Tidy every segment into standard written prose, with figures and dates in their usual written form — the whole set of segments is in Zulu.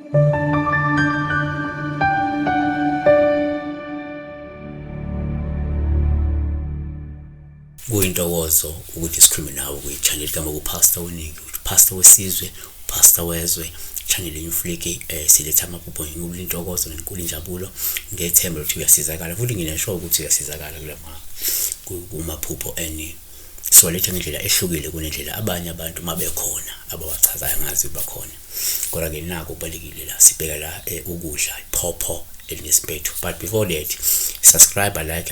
Kuyintokozo ukuthi sikhulume nawe kwi-channel kama kuPastor uNiki, uPastor wesizwe, uPastor wezwe, channel yeNewflake. Siletha amaphupho ngenkulu intokozo nenkulu injabulo, ngethemba ukuthi uyasizakala, futhi nginasho ukuthi uyasizakala kulama kumaphupho and siwaletha ngendlela ehlukile kunendlela abanye abantu mabekhona abawachazayo ngazi bakhona. Kodwa-ke naku kubalulekile la sibheka la ukudla iphopho elinesiphethu. But before that, subscribe, like,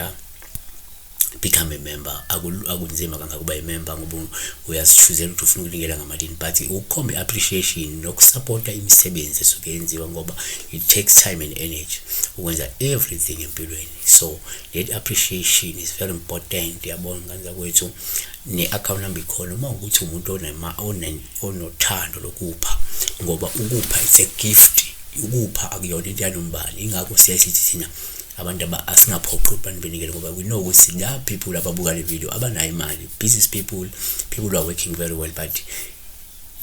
become a member. Akunzima kangaka ukuba i-member ngoba uyazi-choose-ela ukuthi ufuna ukunikela ngamalini, but ukukhomba i-appreciation nokusapota imisebenzi esuke yenziwa, ngoba it takes time and energy ukwenza everything empilweni. So that appreciation is very important, yabona ngane zakwethu. Ne-account number ikhona uma ukuthi umuntu onothando lokupha, ngoba ukupha, it's a gift. Ukupha akuyona into yanombani. Ingakho siyaye sithi thina abantu asingaphoqi ukuthi abantu benikele, ngoba we know ukuthi la people ababuka le video abanayo imali, business people, people who are working very well, but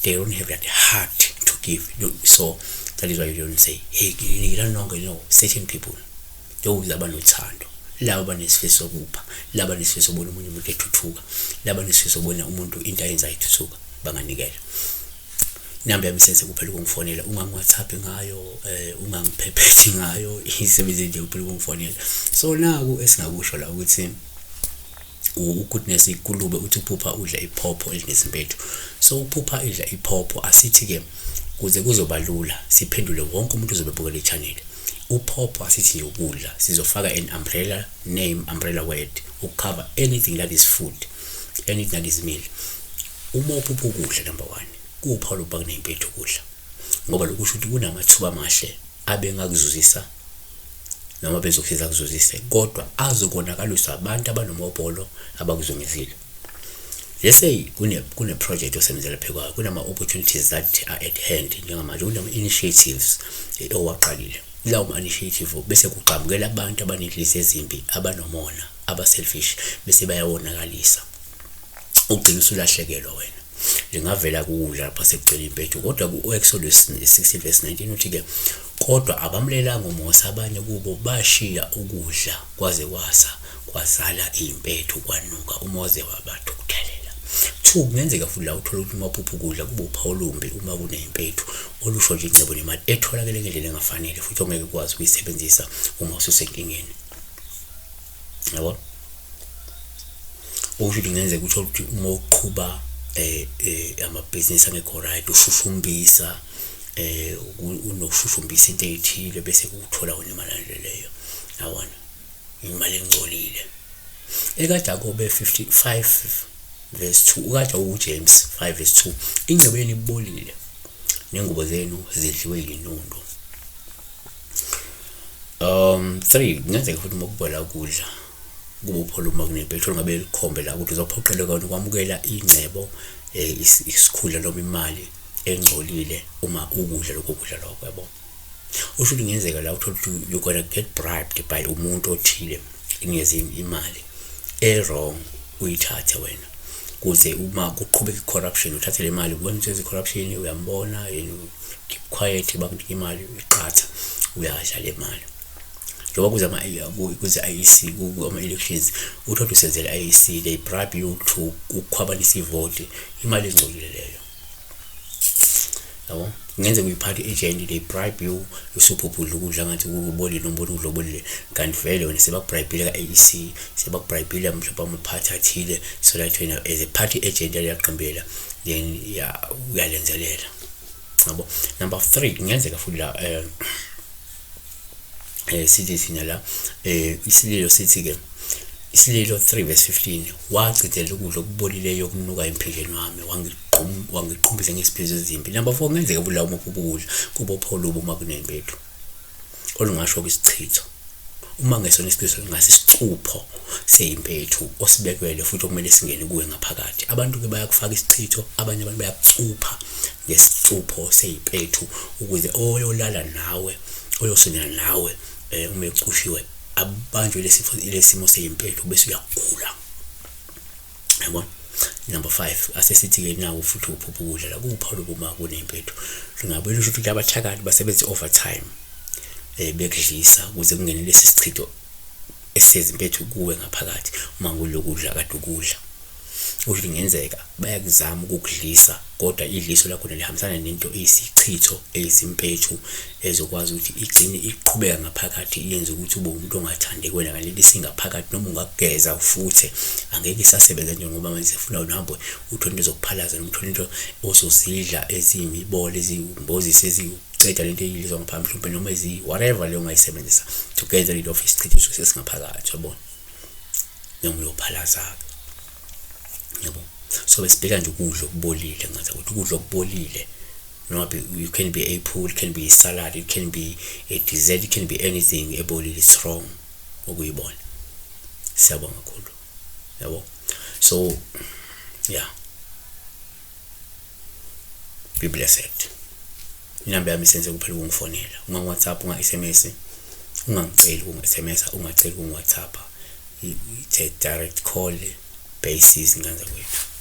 they don't have that heart to give. So that is why you don't say, "Hey, nikelani nonke." No, certain people, those abanothando, laba abanesifiso sokupha, laba abanesifiso sokubona omunye umuntu ethuthuka, laba abanesifiso sokubona umuntu into ayenzayo ithuthuka, banganikela. Inamba yami isenze kuphela ukungifonela, ungangi-WhatsApp ngayo, ungangiphephethi ngayo, isebenze nje kuphela ukungifonela. So naku esingakusho la ukuthi uGoodness ikulube uthi uphupha udla iphopho elinezimpethu. So uphupha idla iphopho, asithi-ke kuze kuzoba lula siphendule wonke umuntu ozobe ebukela i-channel. Uphopho, asithi nje ukudla, sizofaka an umbrella name, umbrella word ukucover anything that is food, anything that is meal. Uma uphupha ukudla, number one, kuwuphawu lokuba kuney'mpethu ukudla, ngoba lokhu kusho ukuthi kunamathuba amahle abengakuzuzisa noma bezokusiza kuzuzise, kodwa azokonakaliswa abantu abanomhobholo abakuzungezile. Let's say kune project osebenzela phekwayo, kunama opportunities that are at hand njengamanje, kunama initiatives owaqalile. Lawo ma initiative bese kuqhamukela abantu abanenhliziyo ezimbi, abanomona, aba-selfish, bese bayawonakalisa, ugcina usulahlekelwa wena. Lingavela kudla lapha sekugcina impethu. Kodwa ku-Exodus 16 verse 19 uthi-ke, kodwa abamlelanga uMose, abanye kubo bashiya ukudla kwaze kwasa, kwazala iy'mpethu, kwanuka, uMose wabathukuthelela. Two, kungenzeka futhi la uthole ukuthi uma uphupha ukudla kube uphawu olumbi uma kuney'mpethu, olusho nje ingcebo nemali etholakele ngendlela engafanele futhi ongeke ukwazi ukuyisebenzisa uma ususenkingeni, yabo. Okusho ukuthi kungenzeka uthole ukuthi uma uqhuba amabhizinisi angekho right, ushushumbisa, unokushushumbisa into ey'thile, bese uthola wena imali leyo, yabona, imali engcolile. EkaJakobe 55 verse 2, ukade uJames 5 verse 2, ingcebo yenu ibolile nengubo zenu zidliwe yinundu. 3, kungenzeka futhi uma kubola ukudla kube uphola uma kunempethu, ngabe likhombe la ukuthi uzophoqeleka wena ukwamukela ingcebo, isikhundla noma imali engcolile uma ukudla lokho kudla lokho, yabo. Usho ukuthi kungenzeka la uthole ukuthi you're gonna get bribed by umuntu othile, inikeze imali e-wrong, uyithathe wena kuze uma kuqhubeka i-corruption uthathe le mali, ubona ukuthi i-corruption uyambona yena, keep quiet, bakunika imali iqatha, uyadla le mali. Njengoba kuze IEC, ama-elections, uthole usenzela i-IEC, they bribe you to ukukhwabanisa ivoti, imali engcolile leyo, yabo. Kungenzeka uyi-party agent, they bribe you, usuphupha udla ukudla ngathi kubolile, noma ubona ukudla obolile, kanti vele wena sebakubribile ka-IEC, sebakubribile mhlawumbe amaphathi athile, so that wena as a party agent yaliyaqambela, then ya uyalenzelela, yabo. Number 3, kungenzeka futhi la sithi thina la isililo, sithi ke isililo 3 verse 15, wachithela ukudla okubolileyo okunuka emphinjeni wami, wangiqumbisa ngesiphizo ezimbi. Number 4, kungenzeka futhi la uma uphupha ukudla kuba uphawu olubi uma kunempethu, olungasho isichitho, uma ngesona isichitho ngase isicupho seyimpethu osibekelwe futhi okumele singene kuwe ngaphakathi. Abantu-ke bayakufaka isichitho, abanye abantu bayakucupha ngesicupho seyimpethu ukuze oyolala nawe, oyosondela nawe, uma ecushiwe abanjwe lesifo, lesimo seyimpethu, bese uyagula, yabona. Number 5, asesithi-ke naku futhi uphupha ukudla la kuwuphawu lokuma kuney'mpethu, lingabe lusho ukuthi abathakathi basebenza i-overtime bekudlisa ukuze kungene lesi sichitho esisezimpethu kuwe ngaphakathi uma kulokudla kade ukudla. Ukuthi kungenzeka bayakuzama ukukudlisa kodwa idliso lakhona lihambisana nento eyisichitho eyizimpethu ezokwazi ukuthi igcine iqhubeka ngaphakathi iyenze ukuthi ube umuntu ongathandeki wena kanti lento isingaphakathi noma ungakugeza ufuthe angeke isasebenza njengoba manje sefuna wena uhambe uthole into zokuphalaza noma uthole into ozozidla eziyimibolo eziwumbozisi eziwuceda lento eyilizwa ngaphambi mhlawumbe noma ezi whatever leyo ongayisebenzisa to get rid of isichitho esingaphakathi, yabona, noma uyophalaza-ke, yabo. So besibheka nje ukudla okubolile, ngathi ukuthi ukudla okubolile noma you can be apple, it can be salad, it can be a dessert, it can be anything ebolile, it's wrong ukuyibona. Siyabonga kakhulu, yabo. So yeah, be blessed. Inamba yami isenze kuphela ukungifonela, ungangi-WhatsApp, unga-SMS, ungangiceli ukungi-SMS, ungaceli ukungi-WhatsApp, it's a direct call basis, ngane zakwethu.